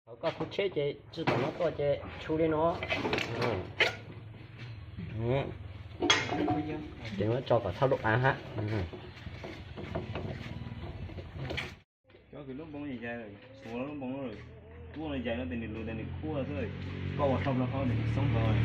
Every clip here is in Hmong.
Thaum koj khuv tsheb ces tsi tom no tuaj ces tshu li no. Ces muab tso kom txhob lub av hab. Cov kws lub npoo yais, xuav lub npoo lub, tuaj no yais no tes nws lug tes nws khuaj xwb, koj ua tau plaub hau tes nws xoob ntawd.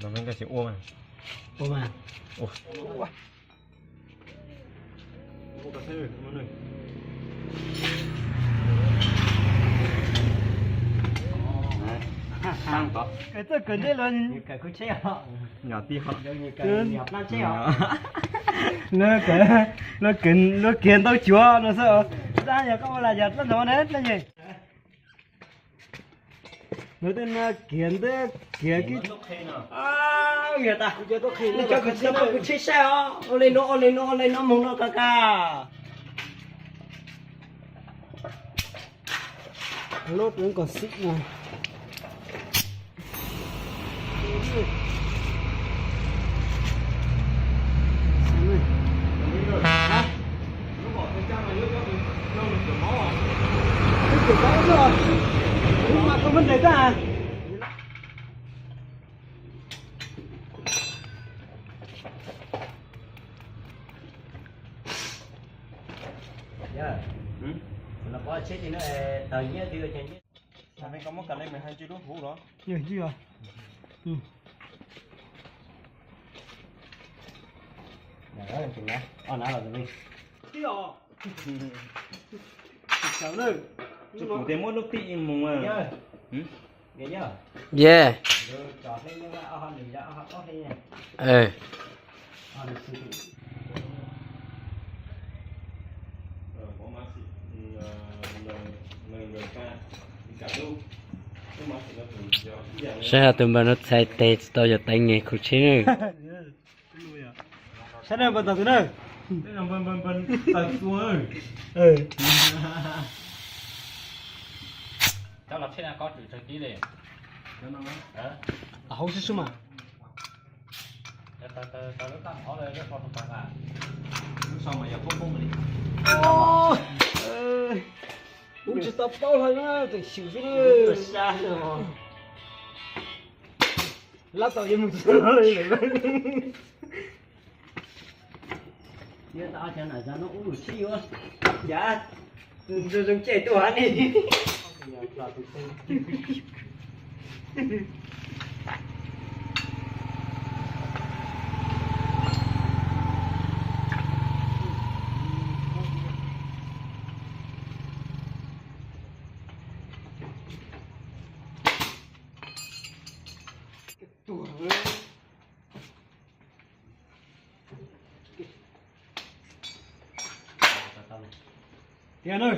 Los no nkaj tsis ua mas. Ua mas. Ua. Kawg txawj kawg ntej los kawg khuv tsheb os. Nyom tij os. Kawg nyom plab tsheb os. Luag kawg, luag kawg, luag kiag ntau cuav no xwb. Dab yog koj ua las yog dab ntawd ne dab yog. Luag tej no kiag ntawd kiag kib. Cov khuv tsheb saib os, ua li no ua li no ua li no moog no kag kag. Lub kom xim no. Kuv tias muab lub tij ib mus. Ye. Saib tus npawg no txhais tes tsis tau yog teev nyias khuv tsheb na. Saib na, npawg tawm tus na. Hauv xwb xwb mas. Kuv tsis tau paub hlo na, tseem xyum xwb. Lab tau yuav mus txog li lawm. Yuav tau cov nam zog no ub lug sib yuav. Yav zoo zoo caj tuaj hab ne. Tiag na.